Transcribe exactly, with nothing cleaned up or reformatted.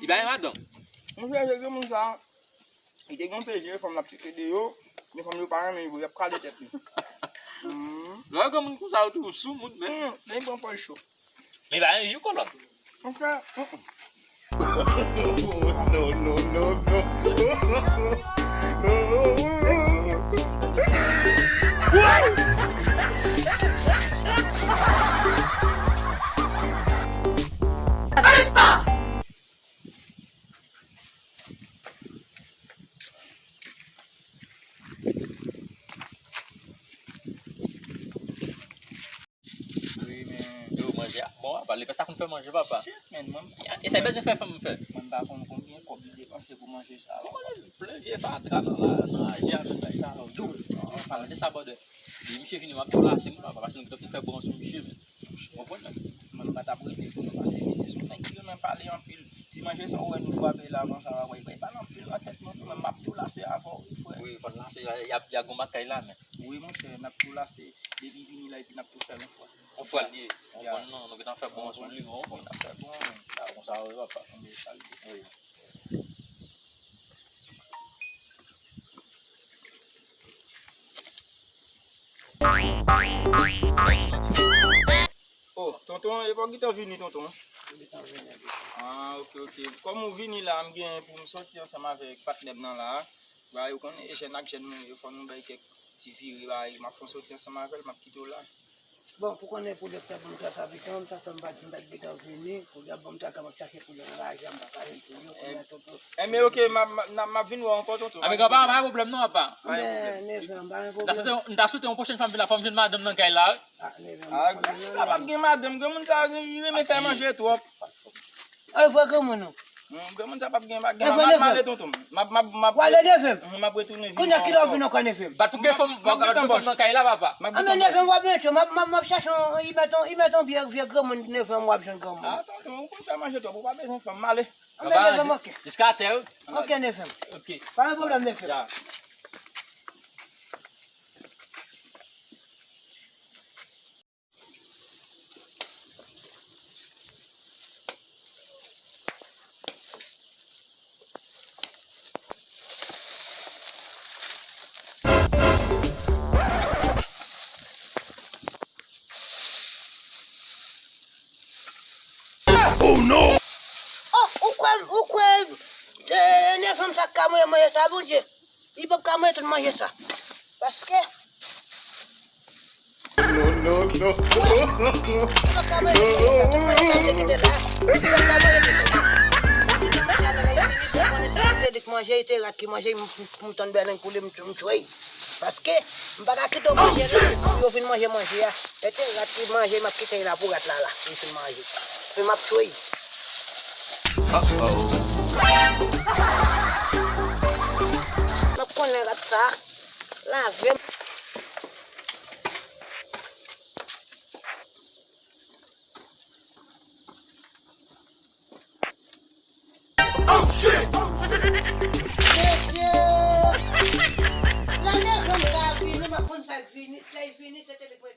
Li pa gen madanm. Monchè, se granmoun sa, li te gen yon P J, fanm l ap cheke de yo, men fanm yo pa renmen yo, y ap kale tèt li. Hmm. Lè granmoun konsa, yo toujou sou moun, men. Hmm, men li pran pòz cho. Men pa yon jou kolòn. Monchè, mm, mm. No, no, no, no. Wi, men. Yo, manje a bon, apa, li fè sa konn fè manje, papa. Shit, man, mwen. E sa bezwen fè fanm fè. Mwen pa konn konbyen kòb li depanse pou manje sa. Ou konnen plen vye fatra nan la, nan aje a, men bay sa, yo. An palan de sa, brother. Depi misye vini, m ap tou lase, mwen, papa, paske nou gentan fin fè bon sou misye, men. Ou konprann, men. Mwen pa t ap rete pou nou, paske misye se yon nèg ki renmen pale anpil. Manje sa w wè nou frape la, konsa, w wè, bay bal anpil nan tèt mwen, tou, men m ap tou lase avè w, wi, frè. Wi, fò n lase, y a, y a, y a gwo makay la, men. Wi, monchè, n ap tou lase. Depi vini la, epi n ap tou fè l yon fwa. Yon fwa l ye. Yon bon non, nou gentan fè bon sou li, bon. Wi, n ap fè bon, men. A, konsa, wi, papa. Anben, sa l ye. Wi. Oh, tonton, e pa w gentan vini, tonton? Mwen gentan vini, wi. Ah, ok, ok. Kòm ou vini la, m gen pou m soti ansanm avèk patnè m nan la. Ba, ou konnen, e jèn ak jèn nou ye, fò nou bay kèk ti vire, ba, m ap fè yon soti ansanm avè l, m ap kite w la. Bon, pou konnen pou lè sa pou m traka pikan, sa fè m pa t, m pa t gentan vini. Kounye a, bon, m traka, m ap chache pou yo anraje, m pa ka jwenn pou yo, kounye a, tonton. Enben, ok, m ap, m ap, m ap vin wè w ankò, tonton. Anben, pa, pa gen pwoblèm non, apa. Pa gen pwoblèm. Anben, nevè m, pa gen pwoblèm. M ta swete, m ta swete yon pwochèn fwa m vin la, fò m jwenn madanm nan kay la. Ah, nevè m, ah, granmoun sa pa t gen madanm, granmoun sa renmen fè manje twòp. Ay, vre granmoun ou. Hmm, granmoun sa p ap gen, p ap gen, m ap, m ap ale, tonton. M ap, m ap, m ap, w ale, nevè m. Hmm, m ap retounen vini. Kounye a, kilè w vin ankò, nevè m? Bat pou gen fanm, m ap gen fanm nan kay la, papa. M ap gen fanm. Anben, nevè m, w ap mete, m ap, m ap, m ap chache yon, y mete yon, y mete yon vye, vye granmoun, nevè m, w ap jwenn granmoun. Ah, tonton, ou konn fè manje twòp, ou pa bezwen fanm, m ale. Anben, nevè m, ok. Jiska atè, wi. Ok, nevè m. Ok. Pa gen pwoblèm, nevè m. Ya. Oh, ou kwè, ou kwè, eh, nevè m sa k ka manje manje sa, Bondye? Li p ap ka manje tout manje sa. Paske. Non, non, non. Wi. Li p ap ka manje tout manje sa. Tout manje sa, se kite la. Li p ap ka manje tout sa. Li te manje a nan la, li te konnen si se te li k manje, li te rat ki manje, m, m, m tann bèlen koule, m, m tchwey. Paske, m pa ka kite w manje la, pou yo vin manje manje a. E te rat ki manje, m ap kite l la pou rat la, la. Li fin manje. Men m ap tchwey. Uh-oh. M ap konnen rat sa lave m. Oh, shit! Mesye! Lè nevè m sa vini, m ap konn sa k vini, lè l vini, se te li k mwen